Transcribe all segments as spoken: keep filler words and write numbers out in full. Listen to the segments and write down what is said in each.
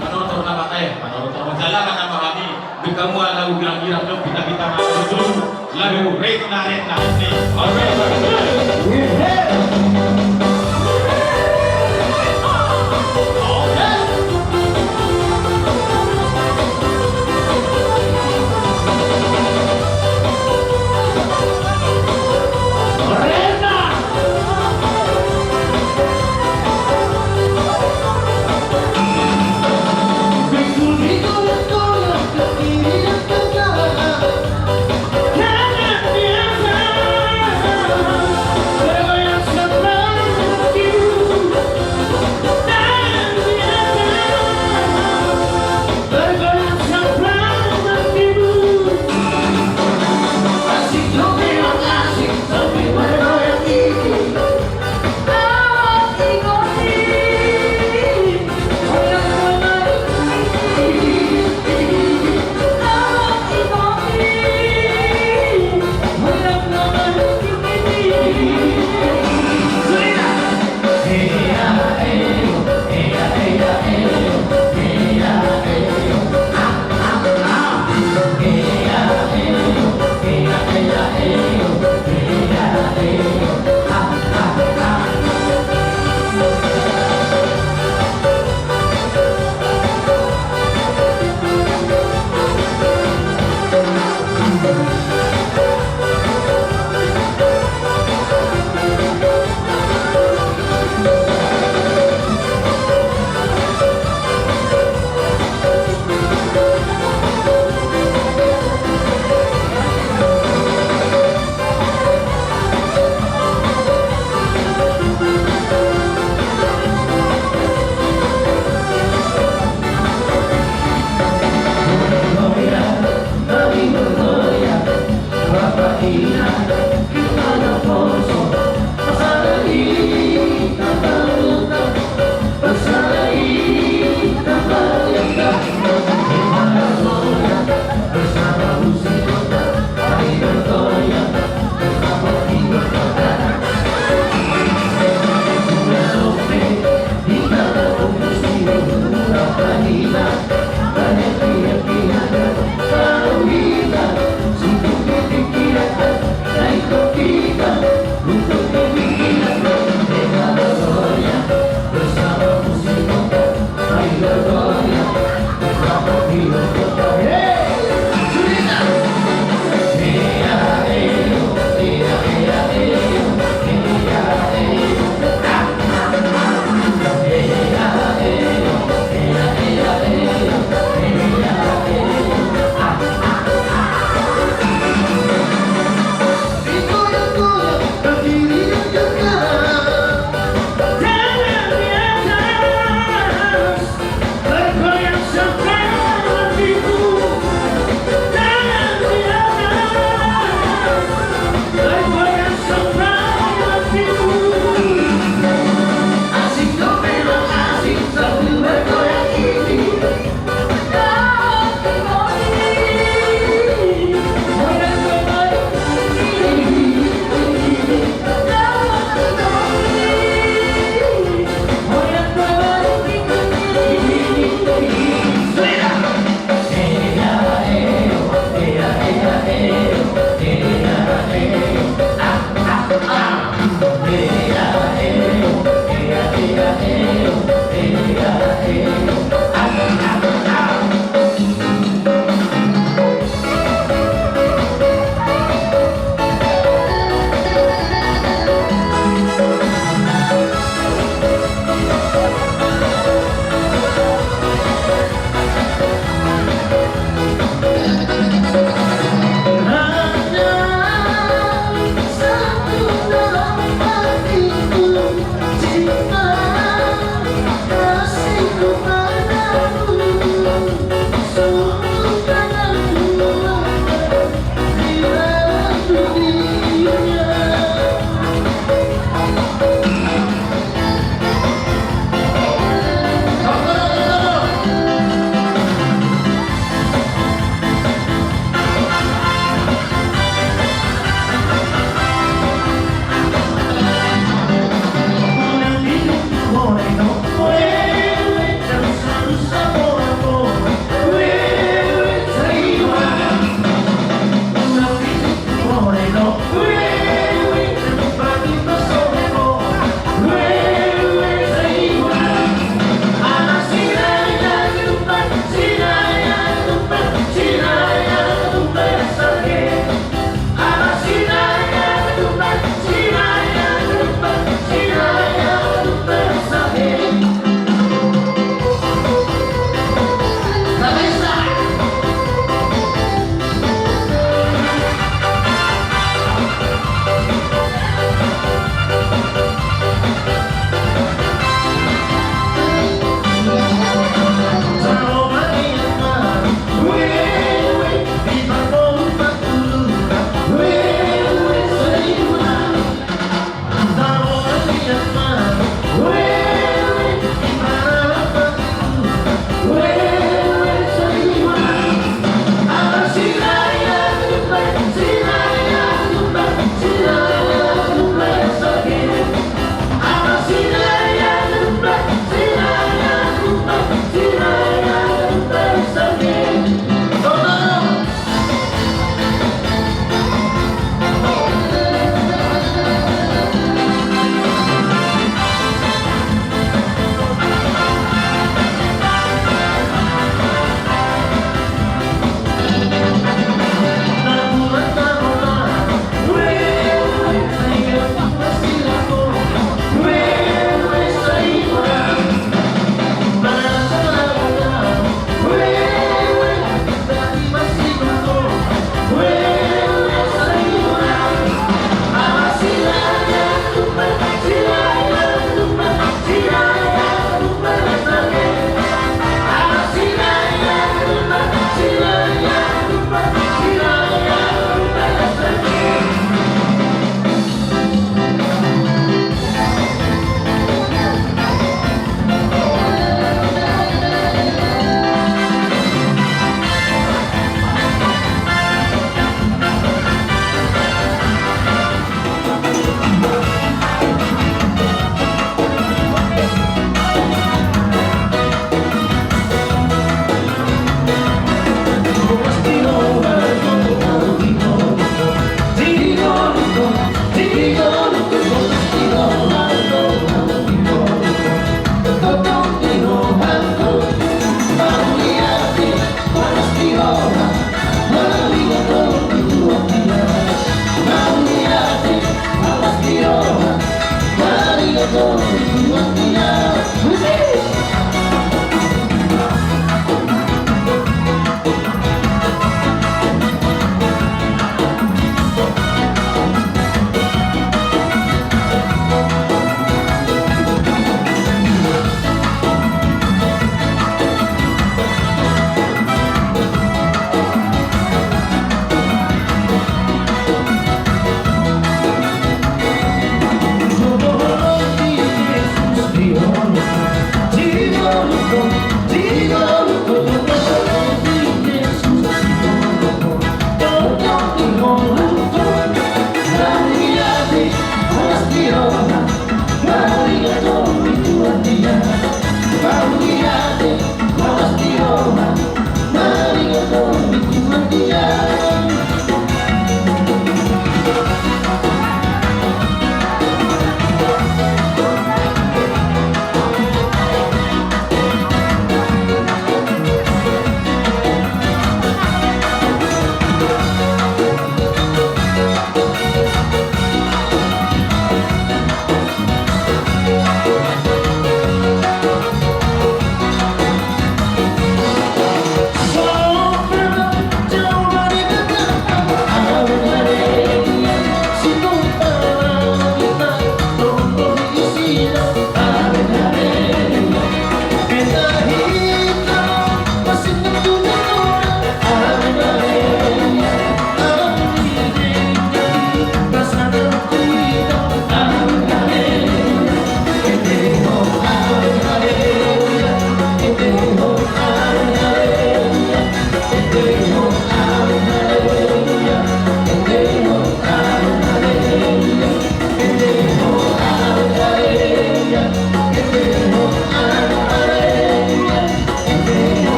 Manortor na mata e, manortor na jala na nama hami. Bekamu ala u girang-girang dong, pita-pita na jujur. Lagu Retna, Retna. Oke.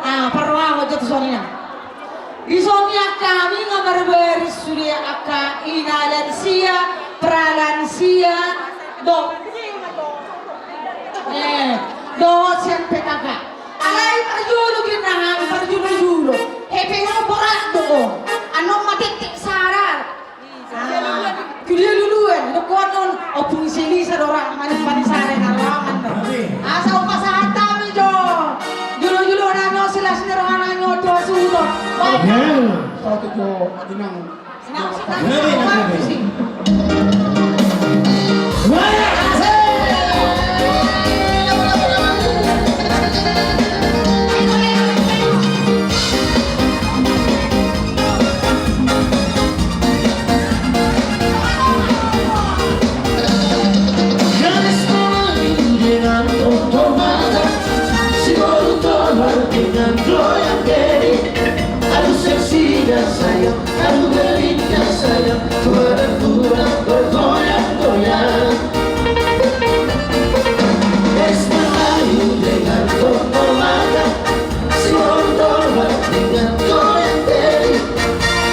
Ah, parrohahon jo tu songon i na. Di songon i angka hami nga marbaris sude angka ina lansia, pralansia, do. Eh, dohot sian P K K. Alai parjolo gin na hami parjolo-jolo. Hepeng on borat do on. Annon ma tenteng sadar. Ah, tu dia luluan, dokonon, ompung si Lisa do ra, manis-manis are na ruangan do. Asa upasahat hami jo. Jolo-jolo na no silas ni rohana nyoto sudo. Satu jo, inang. Inang, inang, inang. Goyang geli, aduh seksi dan sayang, aduh geli dan sayang, tu anak muda bergoyang-goyang. Garis Melayu dengan Toba Barat, Siwalunto Barat dengan Goyang Geli,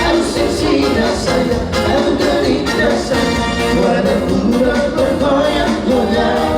aduh seksi dan sayang, aduh geli dan sayang, tu anak muda bergoyang-goyang.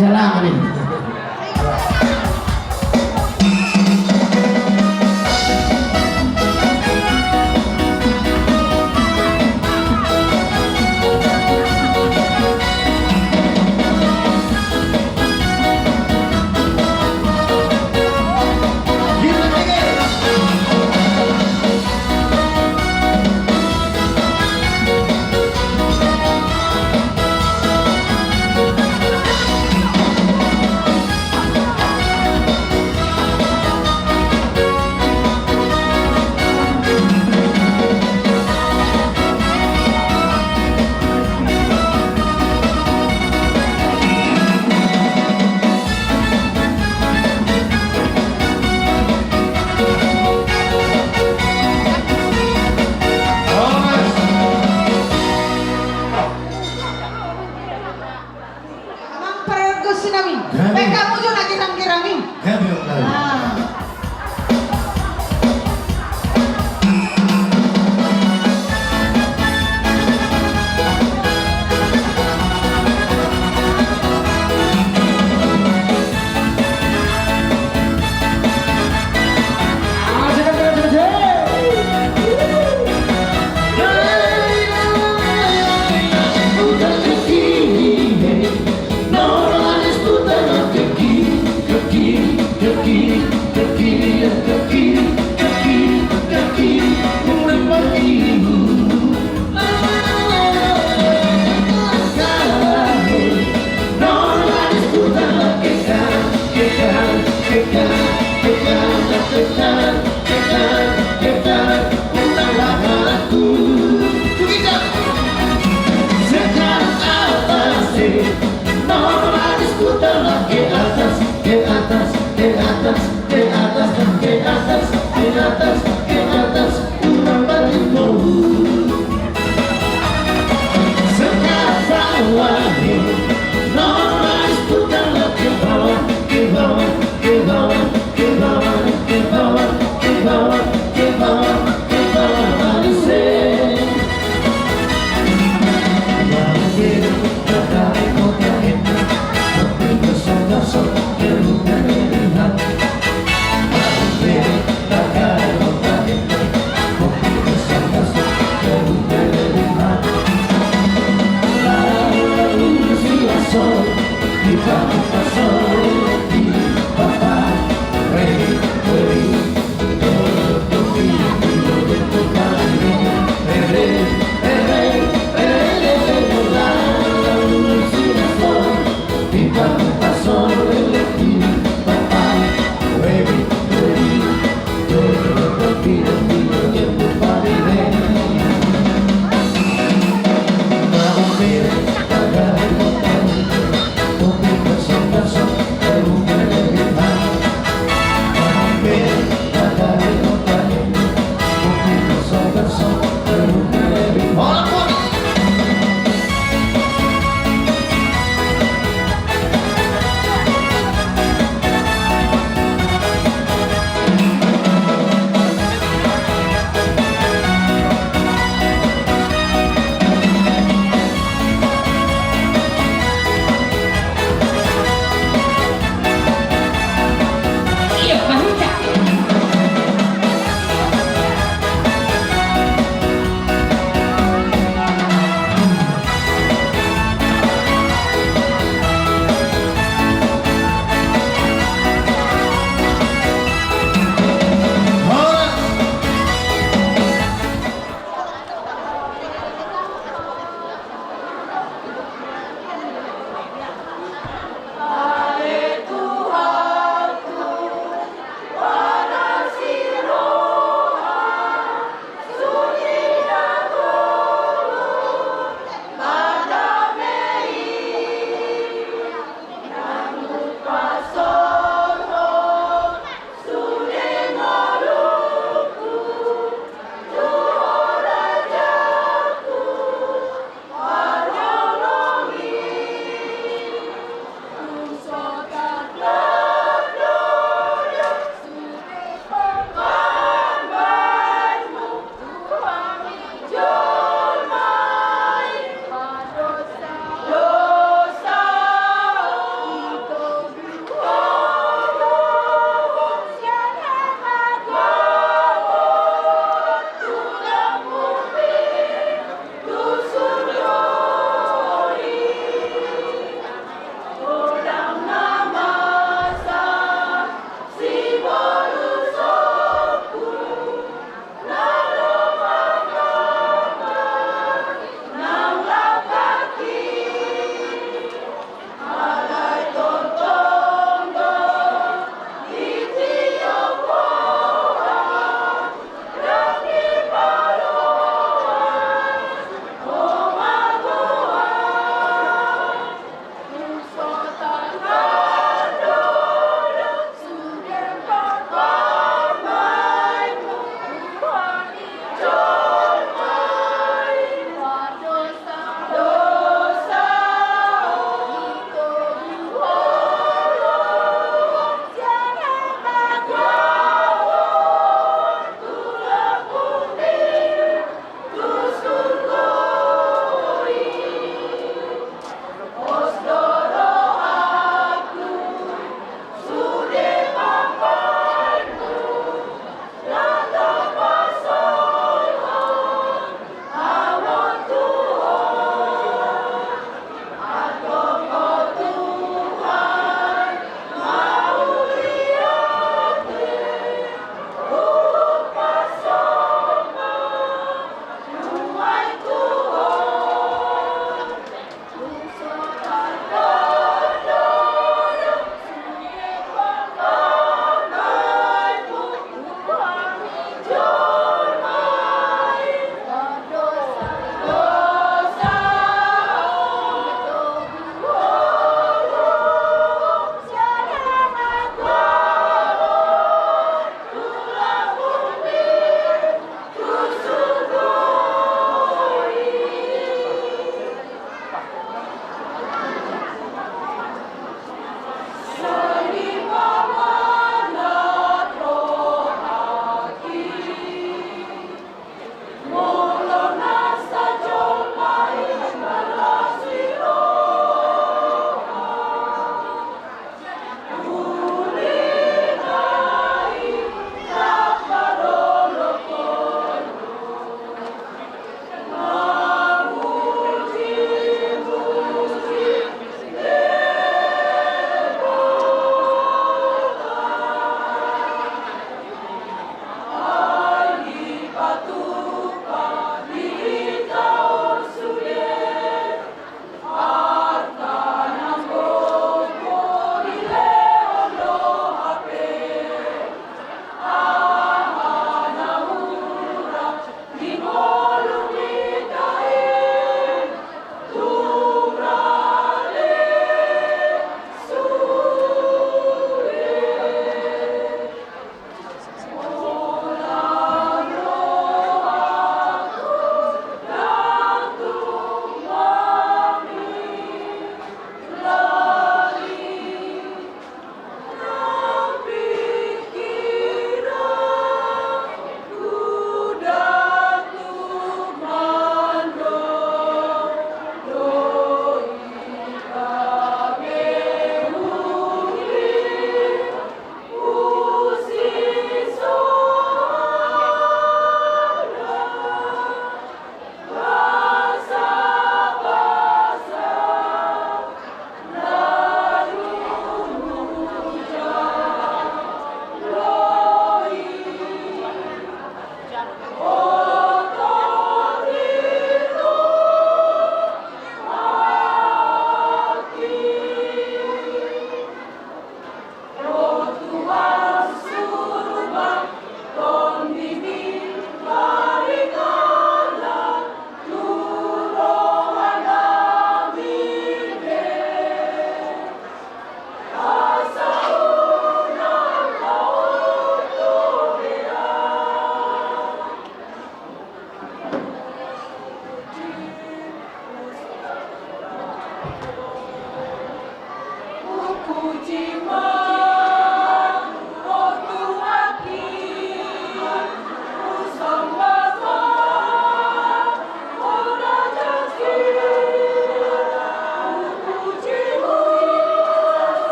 Selamat. Amang pargonsi nami. Gabe. Pe hamu jo na girang-girang i. Gabe, gabe. Ah.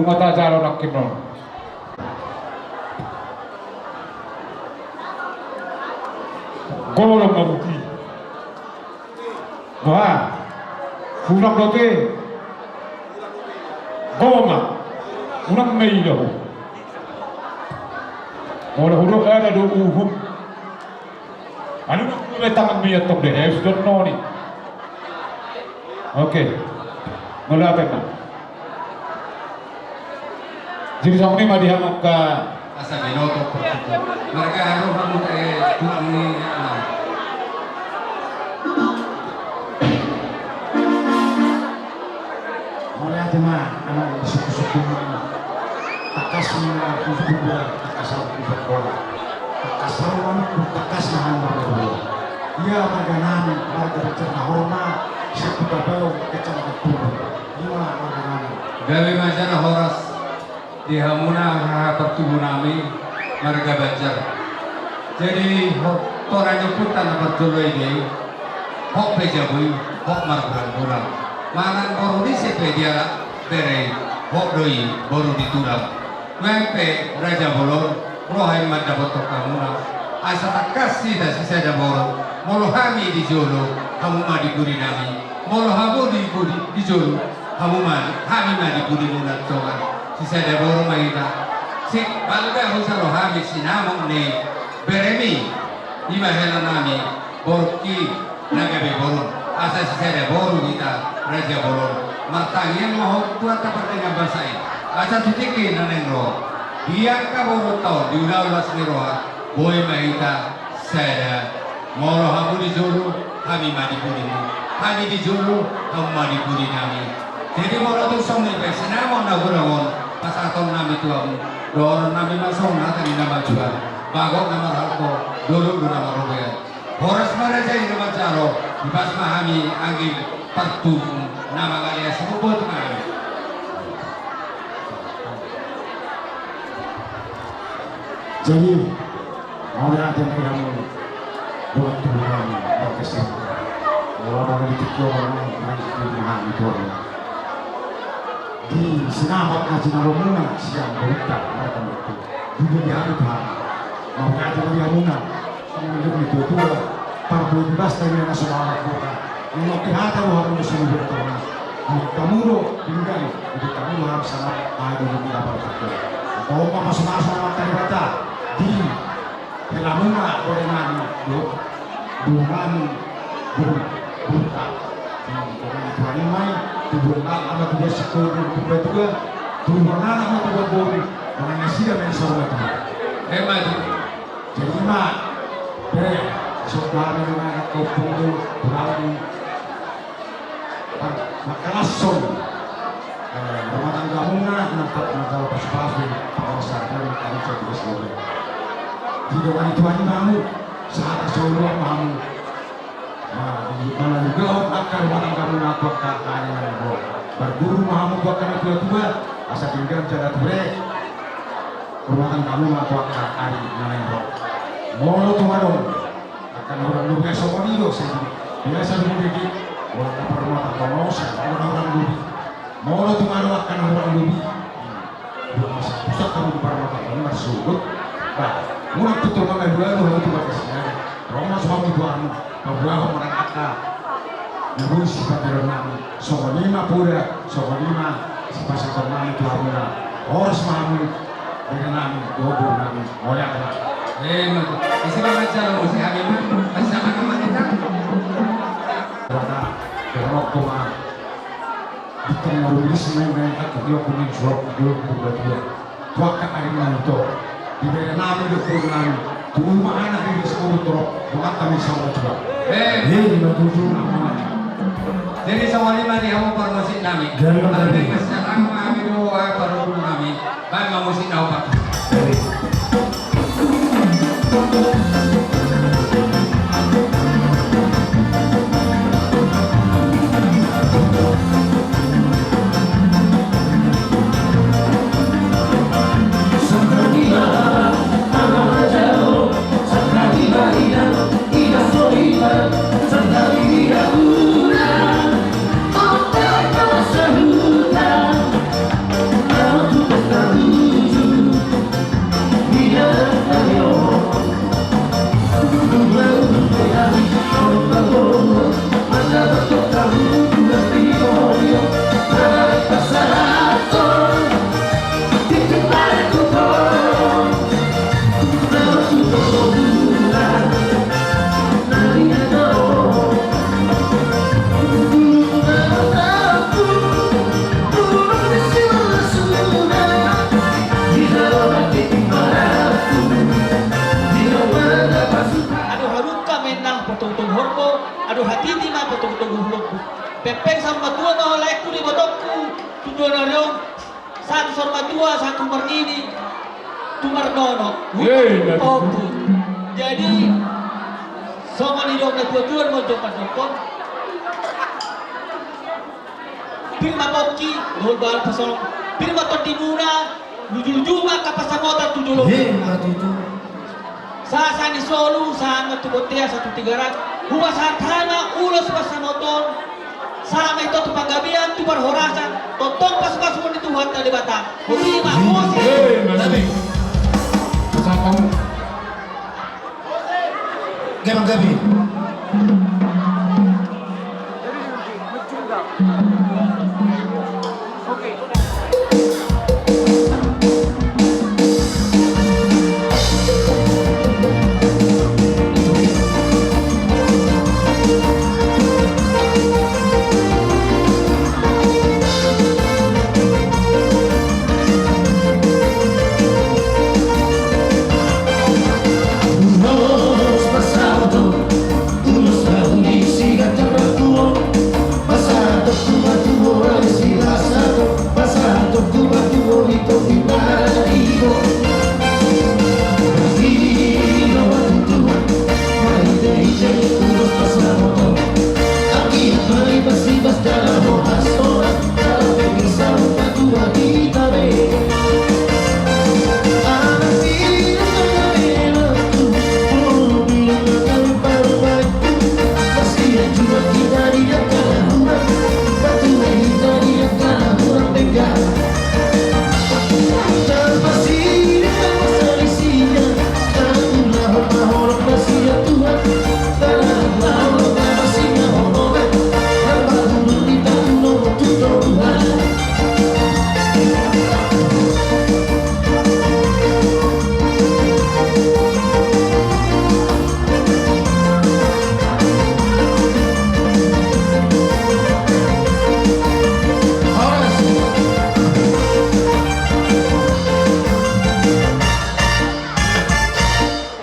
Mata jalo nangkin non. Golong ma buti. Wah. Hurang dope. Goma. Hurang mei dope. Molo hurang ada do uhum. Anu do gue tangan mei antong de. Harus don noni. Oke. Molo apa emang? Jadi songon i ma di hamu angka. Asa binoto. Marga haru hamu, eh, tulang ni, ah. Mauliate ma, anak suku-suku ma. Tangkas ma, suku-suku ma, tangkas ma, suku-suku ma. Tangkas ma, tangkas ma, anak suku-suku ma. Ia marga nami, marga Banjar na hormat, suku Babau, kecamatan Tugu. Ima marga nami. Gabe ma jala horas di hamuna haha partubu nami marga Banjar. Jadi, ho-, tongan ni ompunta na parjolo i do i, hot pe jabu i, hot margulang-gulang. Manang boru ni ise pe dialap bere i, hot do i boru ni tulang. Nuaeng pe Raja Bolon, roha i mandapothon hamuna. Asa tangkas hita sisada boru, molo hami di jolo, hamu ma di pudi nami. Molo hamu di pudi, di jolo, hamu ma, hami ma di pudimuna tongan. Sisada boru ma hita. Sip, balga hujalo hami sinamot ni beremi. Ima hela nami, borungki na gabe boru. Asa sisada boru hita Raja Bolon. Martangiang ma ho tu Amanta pardenggan basa i. Asa tu tingki na naeng ro. Di angka borunta on di ulaon las ni roha, boi ma hita sada. Molo hamu di jolo, hami ma di pudimu. Hami di jolo, hamu ma di pudi nami. Jadi molo tung songon i pe sinamot na godang on, pasahaton nami tu hamu. Dohonon nami ma songon hata ni na matua. Bagot na marhalto, dolok do na marrobean. Horas ma raja i na manjalo, dipas ma hami anggi partubu na mangalean, sibobot ma hami. Jadi, mauliate ma di hamu, dongan tubu nami, marga Sianjur. Molo mangalitik jo ma nami, mangalitik jo ma hami tu hamu. Di sinamot na jinalomuna sian borunta, marga Mukti. Di dia di hami tu hamu. Mauliate ma di hamuna. Songon i do ni tua-tua, parbue ni basta i na so mangangkota. Memang di hata do hamu na so mangangkota. Di hamu do, di nami, di hamu do hamu sana, ah, di nami dapat. Kau ma pasu-pasu Amanta Debata, di helamuna, boru nami, do, boru nami, boru, boru ta. Di, boru nami Tuhan i ma i, tu boru nami, ama tu dia sekolah, tu boru tua, tu boru nami, ama tu boru boru, boru nami sia main sama tu. Hebat. Jadi ima, bere, so hami nunga anak kampung tu, tulang ni, ma-, mangkalashon, eh, rumah tanggamuna, na tangkas, na tangkas pasu-pasu, pengusaha, dan makanan, so, tugas, tugas. Di dongan i Tuhan i ma hamu, sahata solu ma hamu. Nah, di mana juga, oh, angka rumah tanggamuna tu angka ari na naeng ro. Marguru ma hamu tu angka na tua-tua, asa denggan jala ture rumah tanggamuna tu angka ari na naeng ro. Molo tung adong angka na hurang lobi, songon i do, sai biasa do mudeki, molo angka parumah tangga, molo sai angka na hurang lobi. Molo tung adong angka na hurang lobi, dua masa pusat hamu di parmata hamu marsuhut. Bah, molo tutu mangalualu hamu tu bagas ni ari, ro ma so hamu tu hamu, paboahon ma angka na boi sipateron nami. Songon i ma poda, songon i ma sipasahaton nami tu hamuna. Horas ma hamu, bere nami, dohot boru nami. Mauliate ma. Eh, ma tu. Isi ma manjalo musik hami ma. Masa ma tu ma kita. Rata, berok tu ma. Di tengah rumah sini, main angkat dia kuning suap dia berbadia. Tu angka ari na naeng ro. Di bere nami, dohot boru nami. Tu uma anak di sekolah torop, mengata mi sama tua. Eh. Hei, na tujuh nama. Jadi songon i ma di hamu parmusik nami. Jadi, ma, jadi. Kasian ama, ami do, ah, parmusik nami. Baen ma musik na opat. Pepeng saur matua ma laengku di ibotongku, tu joloan on, sahat tu saur matua, sahat tu marnini, tu marnono. Iya, iya. Ompung. Jadi, songon nidok ni natuatua ma jompa jompa. Pir ma pongki, dohot balu pasolok. Pir ma tondimuna, lujuluju ma angka pansamotan tu joloan. Iya, tutu. Sahat ni solu, sahat ma tu bontean, sahat tu Tigaras. Hupasahat hami ma ulos pansamotan. Sahat ma ito tu panggabean, tu parhorasan. Tongtong pasupasu ni Tuhanta Debata. Botima, musik. Eh, musik. Pasahat hamu. Gabe, gabe.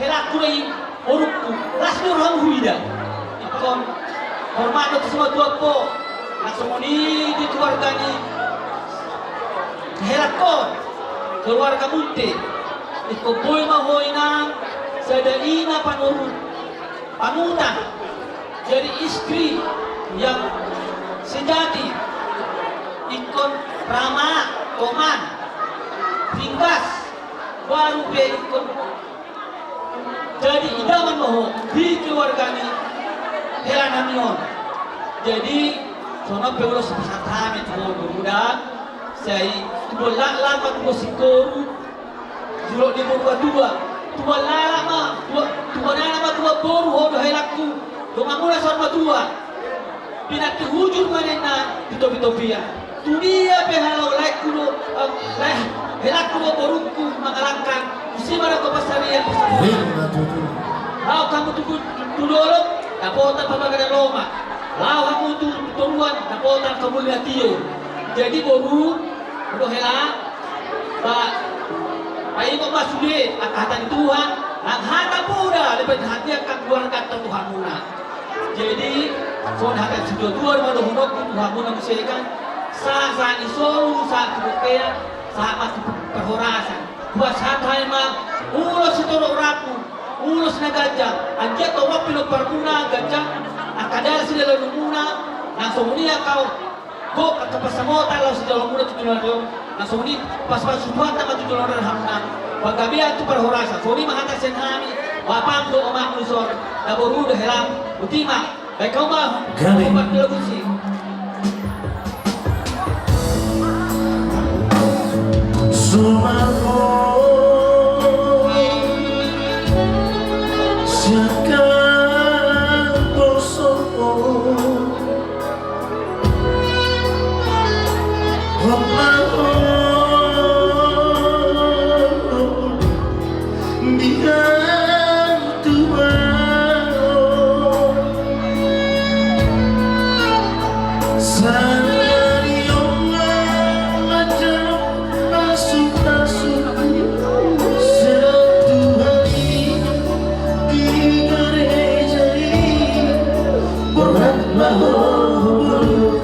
Helangku do i, borungku, las do roham huida. Ingkon hormat do tu simatuampo, na songon i di keluarga ni helangkon, keluarga Munte. Ingkon boi ma ho inang sada ina panurutan, panutan. Jadi istri yang sejati ingkon rama, toman, ringgas, baru pe ingkon jadi idaman ma ho di keluarga ni hela nami on. Jadi songon on pe ulos pasahat hami tu ho boru da, sai tubuan laklak ma tubuan singkoru, jolo ni boru atua, tubuan laklak ma, tubuan, tubuan anak ma tubuan boru, ho do helangku, donganmuna saur matua. Pinantik hujur ma ninna di topi-topian. Tu dia pe halak laengku do, eh, lae, helangku do borungku mangalangka, tusi ma dapot pansarian pasamuan. Laho hamu tu, tu dolok, dapotan parbagasan lomak. Laho hamu tu, tu toruan, dapotan angka umur na tio. Jadi boru, boru hela, ba, paingot ma sude angka hata ni Tuhan, nang hata poda, lebat hati angka keluarga tu hamuna. Jadi, songon hata ni situatua ma dohononku tu hamuna muse kan, sahat, sahat ni solu, sahat tu bontean, sahat ma tu parhorasan. Hupasahat hami ma ulos sitorop rambu, ulos na ganjang, anggiat torop pinomparmuna, ganjang angka dalan sidalananmuna, nang songon i angka gok angka pansamotan laho sidalananmuna tu joloan on, nang songon i pasupasu Tuhanta ma tu joloan on hamuna, panggabean tu parhorasan. Songon i ma hata sian hami, bapam dohot mamam dison, na boru dohot helam, botima. Baik, kau ma. Gabe. Kau ma, Dela Gusi. Sumangkoi siangkan poso. Hot ma ho. Di hatuaon, sahali on ma manjalo pasupasu, sian Tuhan i di gareja i, borhat ma ho boru.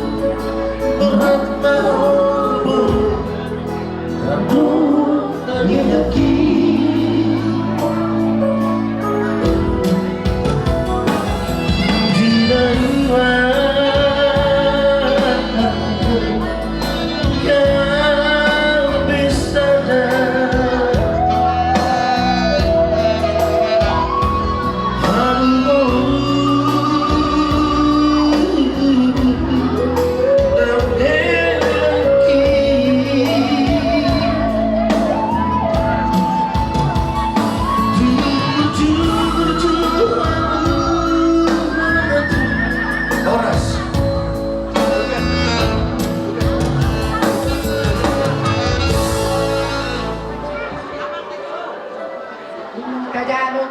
Jalo.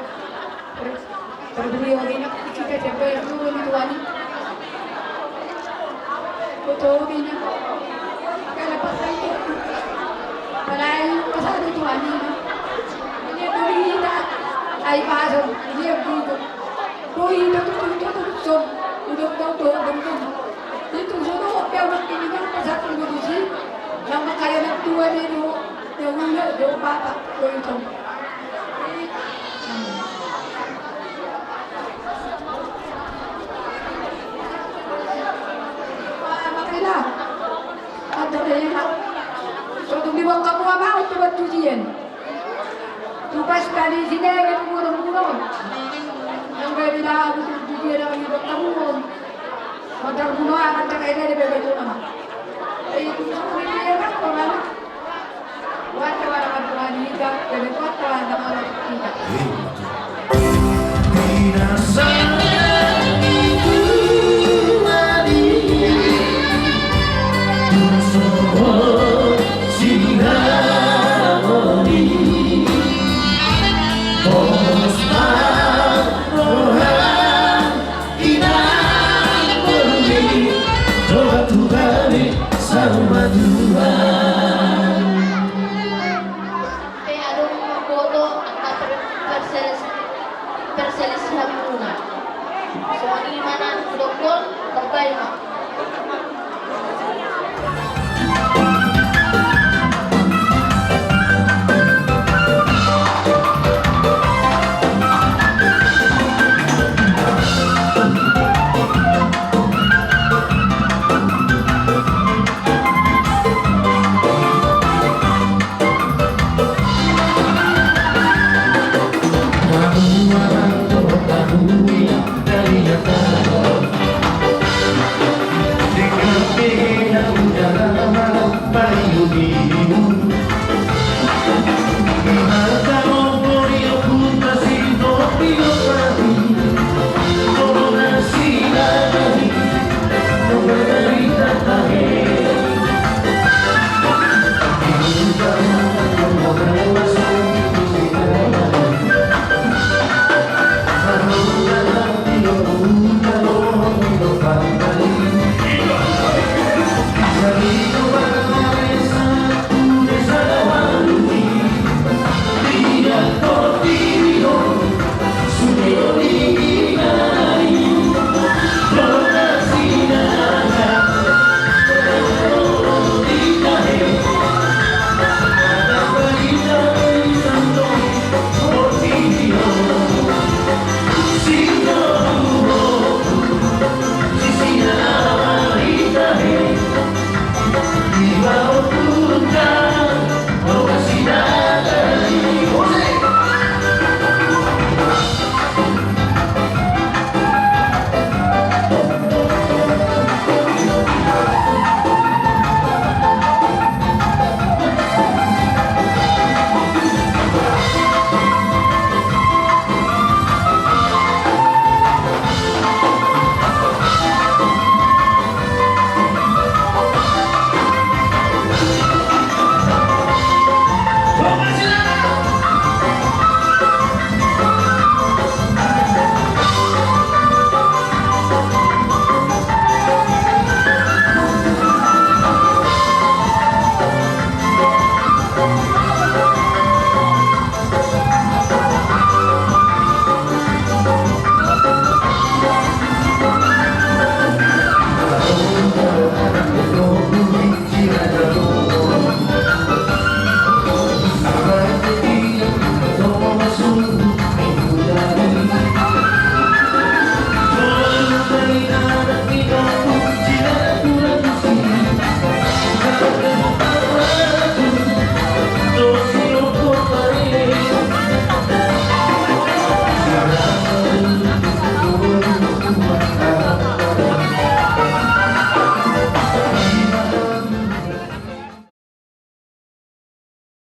Berbeliau ini kita coba dulu di tuan. Betul ini. Kalau pas itu. Kalau pas ada tuan ini. Ini beli kita. Ai pasang. Ini yang beli. Beli itu tuh, itu tuh, tuh. Udah tahu tuh, udah tahu. Itu sudah dia makin ini kan pas aku dulu sih. Yang makanya anak tua dia dulu. Yang mana dia bapak. Beli itu. Inang boru i, dohot tu hami saur matua. Pe adong mamboto angka per-, perselis-, perselisihanmuna. Songon i ma na hudokkon, tarbaen ma.